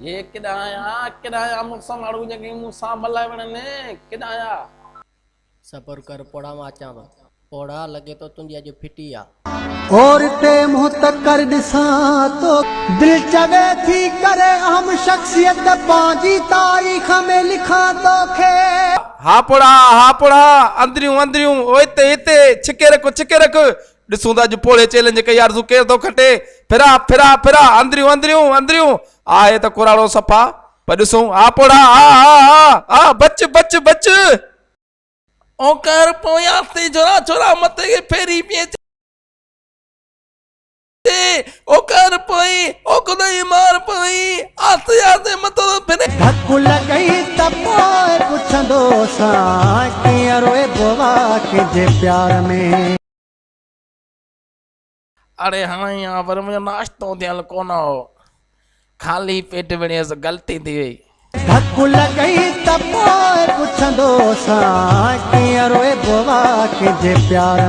هي ڪيڏانهن آيا، ڪيڏانهن آيا مون سان ماڻهو جيڪي مون سان ملهائي وڙهن، ڪيڏانهن آيا. صبر ڪر پوڙها مان اچان ٿو. پوڙها لڳي ٿو تنهنجي اڄ ڦٽي آ. اور تي منهن ته ڪر ڏسان تو. دل چوي ٿي ڪري اهم شخصيت پنهنجي تاريخ ۾ لکان توکي. ها پوڙها، ها پوڙها، اندريون اندريون، او هتي هتي، ڇڪي رک ڇڪي رک، ڏسون ته اڄ پوڙهي چئلينج ڪئي آرزو ڪير ٿو کٽي، ڦرا ڦرا ڦرا، اندريون اندريون اندريون، آهي ته ڪراڙو صفا، پر ڏسون، ها پوڙها، ها ها ها ها، بچ بچ بچ. او ڪر پويان تي ڇورا ڇورا مٿي کي ڦيري پئي اچي او ڪر پوئي او خدائي مار پوئي آهستي آهستي مٿو ٿو ڦري. ڌڪ لڳئي ته پوء پڇندوسانء ڪيئن روئبو آ ڪنهن جي پيار ۾. اڙي هاڻي آ پر منهنجو ناشتو ٿيل ڪونه هو. خالي پيٽ وڙهيس غلطي ٿي وئي. ڌڪ لڳئي ته پوء پڇندوسانء ڪيئن روئبو آ ڪنهن جي پيار ۾.